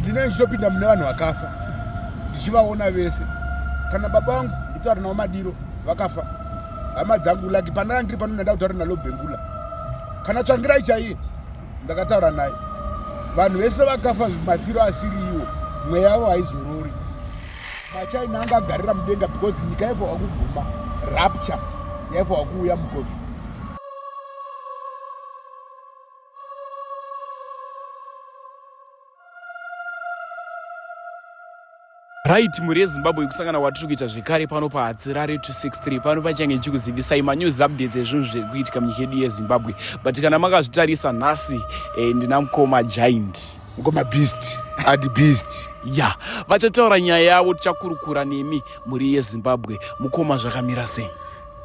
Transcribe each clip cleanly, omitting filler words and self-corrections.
Ndinenge ndichitopinda mune vanhu vakafa ndichivaona vese. Kana baba vangu nditaura navo madiro vakafa, hama dzangu laki panaa ndiri pano ndanda kutaura nalobhengula kana tsvangirai chaiye ndakataura naye. Vanhu vese vakafa mafiro asiri iwo, mweya yavo haizorori. Machina anga agarira mudenga because nyika yaifanirwa kuguma, rapture yaifanirwa kuuya muCovid. Right, mhuri yeZimbabwe, kusangana kwatiri kuita zvekare pano paHatsirare 263. Pano pachange chikuzivisai manews updates ezvinhu zviri kuitika munyika yedu yeZimbabwe. But kana makazvitarisa nhasi, ndina mukoma Giant, mukoma Beast, adi Beast. Ya, yeah. Vachataura nyaya yavo, tichakurukura nemi mhuri yeZimbabwe. Mukoma, zvakamira sei?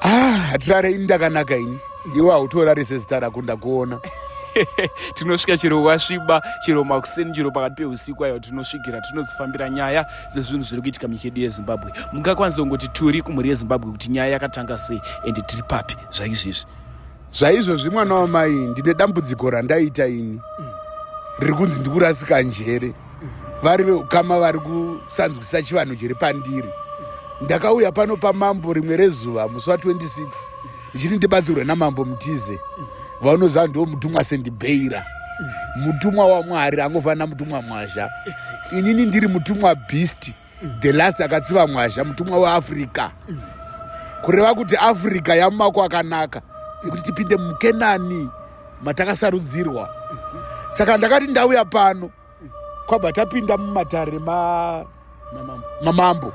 Ah, hatirare ini ndakanaka ini. Iwe hautorari sezita rako ndakuona. Tinosvika chero wasviba, chero makuseni, chero pakati peusiku, aiwa tinosvikira, tinodzifambira nyaya dzezvinhu zviri kuitika munyika yedu yeZimbabwe. Mungakwanisa kungoti turi kumhuri yeZimbabwe kuti nyaya yakatanga sei ende tiri papi zvaizvezvi? Zvaizvozvi mwana wamai, ndine dambudziko randaita ini riri kunzi ndikurasika njere. Vari veukama vari kusanzwisisa chivanhu chiri pandiri. Ndakauya pano pamambo rimwe rezuva musi wa26 ndichiti ndibatsirwe namambo Mutize, vanoziva ndiwo mutumwa Sendibheira, mutumwa waMwari angofanira mutumwa Mwazha. Inini ndiri mutumwa Beast, the last akatsiva Mwazha, mutumwa weAfrica, kureva kuti Africa yamumako akanaka ekuti tipinde muKenani matakasarudzirwa. Saka ndakati ndauya pano kwabva tapinda mumatare mamambo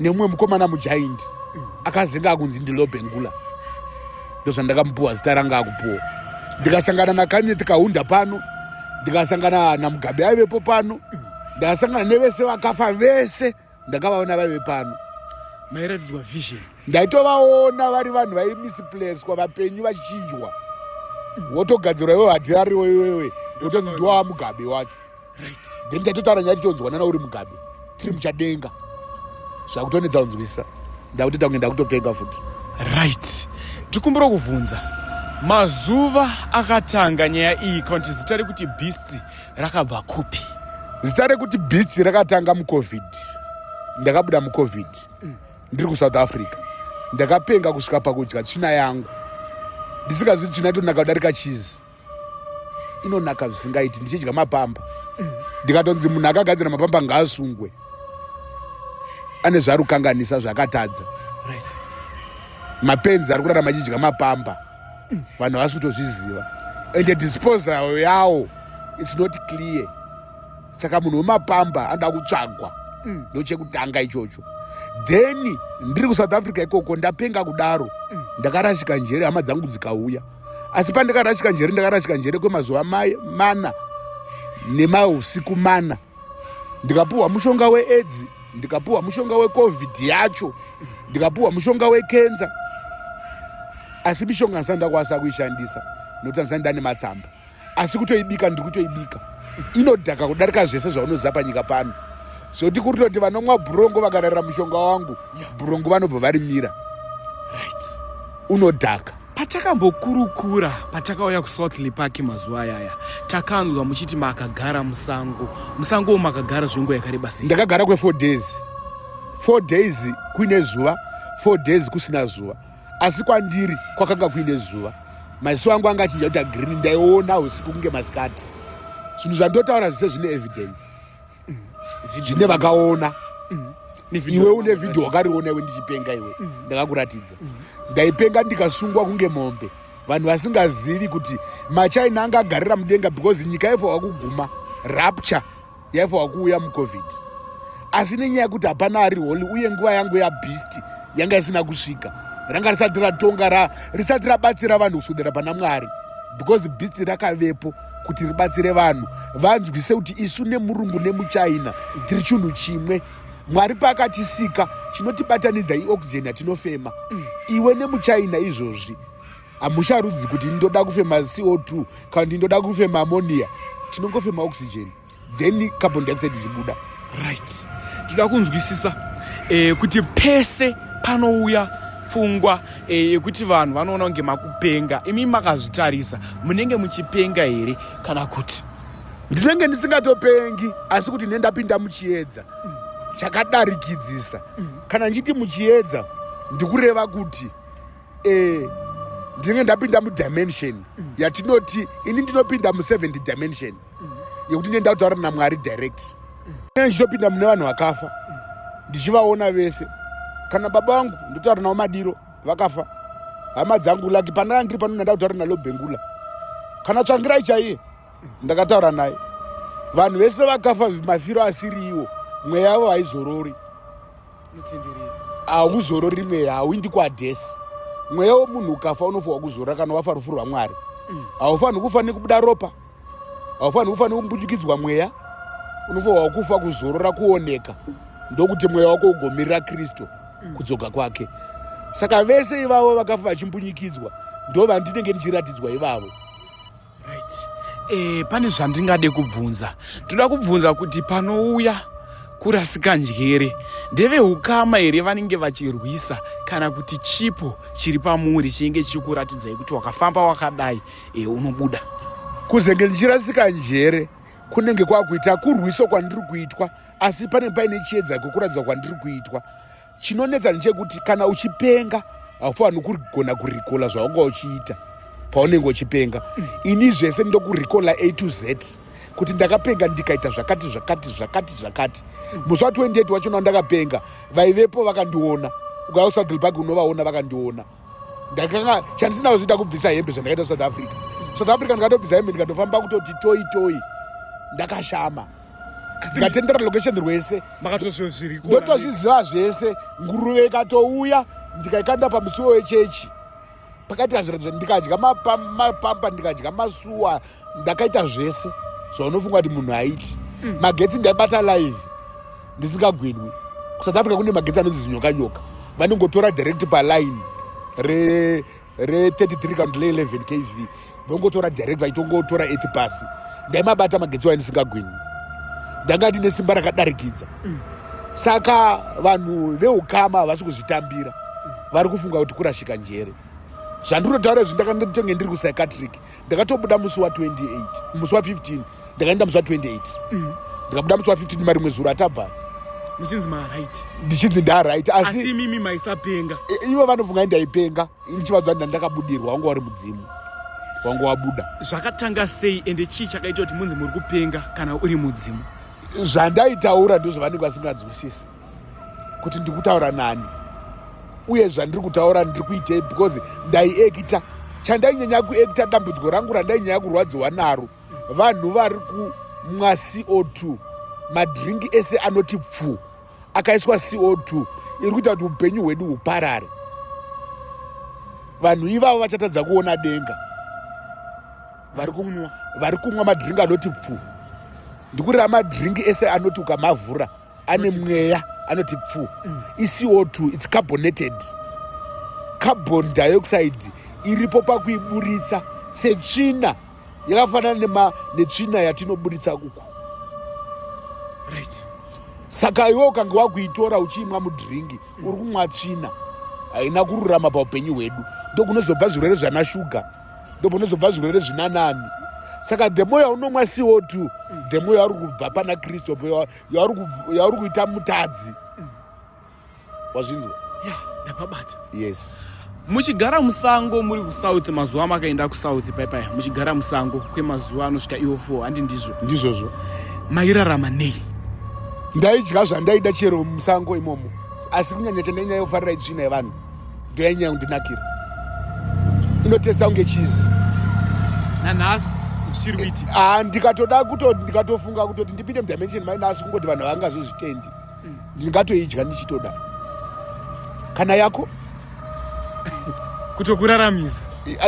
nemumwe mukomana mujaindi akazenga akunzi ndiLobengula, ndozvandakamupuwa zita ranga akupuwa. Ndikasangana naKenneth Kaunda pano, ndikasangana naMugabe aivepo pano, ndakasangana nevese vakafa vese ndakavaona vaive pano. Mairatidzwa vision? Ndaitovaona vari vanhu vaimisplacwa vapenyu vachichinjwa, wotogadzirwa iwe hatirariwo iwewe, wotonzi ndiwava Mugabe wacho. Then tatotaura nyaya titonzwanana, uri Mugabe tiri muchadenga, zvakutonetsa kunzwisisa, ndakutoita kunge ndakutopenga futi. Right, tikumbira kuvhunza, mazuva akatanga nyaya iyi, kana kuti zita rekuti Beast rakabva kupi? Zita rekuti Beast rakatanga muCovid. Ndakabuda muCovid ndiri kuSouth Africa, ndakapenga kusvika pakudya tsvina yangu ndisingazivi tsvina itonaka kudarika chizi, inonaka zvisingaiti. Ndichidya mapamba, ndikatonzi munhu akagadzira mapamba ngaasungwe, ane zvarukanganisa zvakatadza. Mapenzi ari kurarama achidya mapamba, vanhu havasi kutozviziva, and disposal yawo it's not clear. Saka munhu wemapamba anoda kutsvagwa, ndochekutanga ichocho. Then ndiri kuSouth Africa ikoko ndapenga kudaro, ndakarashika njere, hama dzangu dzikauya. Asi pandakarashika njere, ndakarashika njere kwemazuva 4 nemausiku 4. Ndikapuhwa mushonga weAIDS, ndikapuhwa mushonga weCovid yacho, ndikapuhwa mushonga wekenza, asi mishonga ndisati ndakwanisa kuishandisa nokuti andisati ndane matsamba. Asi kutoibika ndiri kutoibika, inodhaka kudarika zvese zvaunoziva panyika pano, zvoti kuri toti vanomwa bhurongo vakararira mushonga wangu bhurongo vanobva varimira. Unodhaka. Patakambokurukura patakauya kuSouthley Park mazuva ayaya, takanzwa muchiti makagara musango. Musango umu makagara zvenguva yakareba sei? Ndakagara kwe4 days, 4 days kuine zuva, 4 days kusina zuva, asi kwandiri kwakanga kuine zuva. Maziso angu anga achinja kuita green, ndaiona usiku kunge masikati. Zvinhu zvandotaura zvise zvine evidence, zvine vakaona. Iwe une vhidhio wakariona iwe ndichipenga, iwe ndakakuratidza. Ndaipenga ndikasungwa kunge mombe, vanhu vasingazivi kuti maChina anga agarira mudenga because nyika yaifanirwa kuguma, rapture yaifanirwa kuuya muCovid, asi nenyaya yekuti hapana ari holy uye nguva yangu yaBeast yanga isina kusvika, ranga risati ratonga, risati rabatsira vanhu kuswedera pana Mwari, because Beast rakavepo kuti ribatsire vanhu vanzwise kuti isu nemurungu nemuChina tiri chinhu chimwe. Mwari paakatisika, chinotibatanidza ioxygen yatinofema. Iwe nemuChina izvozvi hamusharudzi kuti ndoda kufema CO2 kana kuti ndoda kufema ammonia, tinongofema oxygen then carbon dioxide ichibuda. Right, toda kunzwisisa kuti pese panouya pfungwa yekuti vanhu vanoona kunge makupenga, imi makazvitarisa munenge muchipenga here kana kuti? Ndinenge ndisingatopengi, asi kuti ndendapinda muchiedza chakadarikidzisa. Kana ndichiti muchiedza, ndikureva kuti ndinenge ndapinda mudimension yatinoti ini ndinopinda mu7th dimension, yekuti ndenda kutaura naMwari direct. Ndichitopinda mune vanhu vakafa, ndichivaona vese. Kana baba vangu ndotaura navo madiro, vakafa. Hama dzangu, laki panaa ndiri pano, ndanda kutaura naLobengula, kana Tsvangirai chaiye ndakataura naye. Vanhu vese vakafa mafiro asiri iwo, mweya yavo haizorori. Hauzorori mweya, hauindi kuhadhesi. Mweya womunhu ukafa unofanwa kuzorora kana wafa rufu rwaMwari. Haufaniri kufa nekubuda ropa, haufaniri kufa nekumbunyikidzwa mweya. Unofanirwa kufa kuzorora, kuoneka, ndokuti mweya wako ugomirira Kristu kudzoka kwake. Saka vese ivavo vakafa vachimbunyikidzwa ndo vandinenge ndichiratidzwa ivavo. Right. Pane zvandingade kubvunza. Ndoda kubvunza kuti panouya kurasika njere, ndeveukama here vanenge vachirwisa, kana kuti chipo chiri pamuri chinenge chichikuratidzai kuti wakafamba wakadai, unobuda? Kuzenge ndichirasika njere kunenge kwakuita kurwiswa kwandiri kuitwa, asi pane paine chiedza kwekuratidzwa kwandiri kuitwa. Chinonetsa ndechekuti kana uchipenga haufaniri kugona kurikola zvawanga uchiita paunenge uchipenga. Ini zvese ndokurikola A to Z, kuti ndakapenga ndikaita zvakati zvakati zvakati zvakati. Musi wa28 wachona ndakapenga, vaivepo vakandiona. Ukauya kuSaddleback unovaona vakandiona. Ndakanga chandisina kuzoita kubvisa hembe zvandakaita South Africa. South Africa ndikatobvisa hembe, ndikatofamba kutoti toi toi, ndakashama, ndikatendera location rwese. Ndotozviziva zvese. Nguruve ikatouya ndikaikanda pamusuwo wechechi, pakaitika zviratidzo, ndikadya mapampa, ndikadya masuwa, ndakaita zvese zvaunofunga kuti munhu aiti. Magetsi ndaibata live ndisingagwinwi. KuSouth Africa kune magetsi anonzi zinyoka nyoka, vanongotora direct paline re33 kana re11 kV, vongotora direct, vaitongotora 8 pasi. Ndaimabata magetsi wayo ndisingagwinwi, ndanga ndine simba rakadarikidza. Saka vanhu veukama havasi kuzvitambira, vari kufunga kuti kurashika njere. Zvandinotaura izvi, ndakandotonge ndiri kupsychiatric. Ndakatobuda musi wa28, musi wa15 ndakaenda, musi wa28 ndikabuda, musi wa15 marimwe zuro atabva. Muchinzi maright? Ndichinzi ndaright, asi asi imimi maisapenga? Ivo vanofunga ndaipenga, ndichivadza kuti ndandakabudirwa, wanga wari mudzimu wanga wabuda. Zvakatanga sei, ende chii chakaita kuti munzi muri kupenga kana uri mudzimu? Zvandaitaura ndozvavanenge vasinganzwisisi, kuti ndikutaura nani uye zvandiri kutaura ndiri kuitei, because ndaiekita. Chandainyanya kuekita, dambudziko rangu randainyanya kurwadziwa naro, vanhu vari kumwa CO2, madhiringi ese anoti pfu akaiswa CO2 iri kuita kuti upenyu hwedu huparare. Vanhu ivavo vachatadza kuona denga, vari kumwa madhiringi anoti pfu. Ndikureva madhiringi ese anoti ukamavhura ane mweya anoti pfu. ICO2, it's carbonated, carbon dioxide iripo pakuiburitsa setsvina, yakafanana netsvina yatinoburitsa uku. Saka iwe ukange wakuitora uchiimwa mudhiringi, uri kumwa tsvina haina kururama paupenyu hwedu. Ndokunozobva zvirwere zvana shuga, ndokunozobva zvirwere zvinanani. Saka the more yaunomwa CO2, the more yauri kubva pana Kristu, yauri kuita mutadzi. Wazvinzwa? Ya, ndapabata. Yes. Muchigara musango muri kuSouth, mazuva makaenda kuSouth paipaya, muchigara musango kwemazuva anosvika iwo 4, handi ndizvo? Ndizvozvo. Mairarama nei? Ndaidya zvandaida chero musango imomo, asi kunyanya chandainyanya kufarira itsvina yevanhu, ndoyainyanya kundinakira, inotesta kunge chizi. Nanhasi zvichiri kuitika? Ah, ndikatoda kuto ndikatofunga kutoti ndipinde mudimension mai nhasi, kungoti vanhu vangazozvitendi, ndingatoidya ndichitoda kana yako. Kutokuraramisa?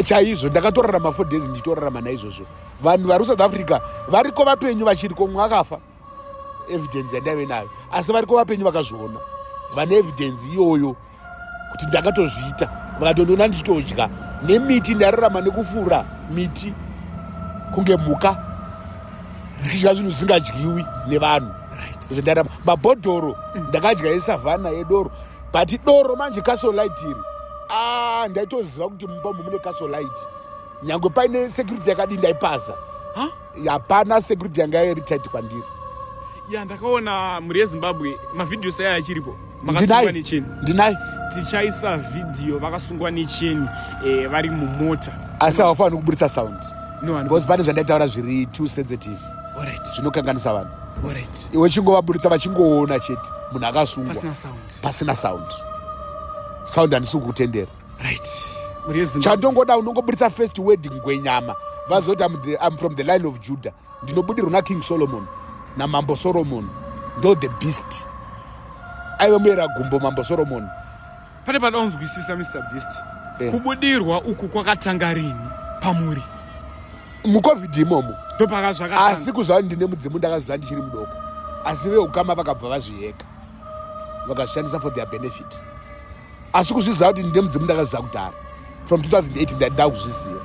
Chaizvo. Ndakatorarama 4 days ndichitorarama naizvozvo. Vanhu vari kuSouth Africa variko vapenyu, vachiriko. Mumwe akafa, evidence yandaive nayo, asi variko vapenyu vakazviona, vane evidence iyoyo kuti ndakatozviita. Vakatondiona ndichitodya nemiti. Ndararama nekufura miti kunge mhuka, ndichidya zvinhu zvisingadyiwi nevanhu. Ndarama mabhodhoro ndakadya esavhana edoro, but doro manje Castle Lite iri, ah, ndaitoziva kuti mumba umu mune Castle Lite. Nyange paine security yakadii, ndaipasa. Hapana security yanga iri tight kwandiri. Ya, ndakaona, mhuri yeZimbabwe, mavideos aya achiripo, makasungwa necheni. Ndinai. Tichaisa vhidhiyo vakasungwa necheni, vari mumota. Asi havafaniri kuburitsa sound. No, because pane zvandaitaura zviri too sensitive zvinokanganisa vanhu. Iwe chingovaburitsa vachingoona chete munhu akasungwa. Pasina sound. Pasina sound. Sound handisi kukutendera. Right, mhuri yeZimbabwe. Chandongoda, unongoburitsa first word "ngwenyama", vazoti I'm from the line of Judah, ndinobudirwa naKing Solomon, namambo Solomon. Ndo the beast aive muyera gumbo, mambo Solomon. Pane pada kunzwisisa, Mr Beast. Kubudirwa uku kwakatanga rini pamuri? MuCovid imomo. Ndopakazvakatanga? Asi kuziva kuti ndine mudzimu ndakaziva ndichiri mudoko, asi veukama vakabva vazviheka, vakazvishandisa for their benefit. Asi kuzviziva kuti ndine mudzimu ndakaziva kudhara, from 2008 ndanda kuzviziva.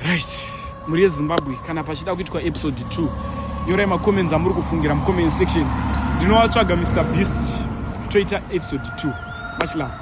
Right, mhuri yeZimbabwe, kana pachida kuitwa episode 2, nyorai macomments amuri kufungira mucomment section. Ndinovatsvaga Mr Beast, toita episode 2. Much love.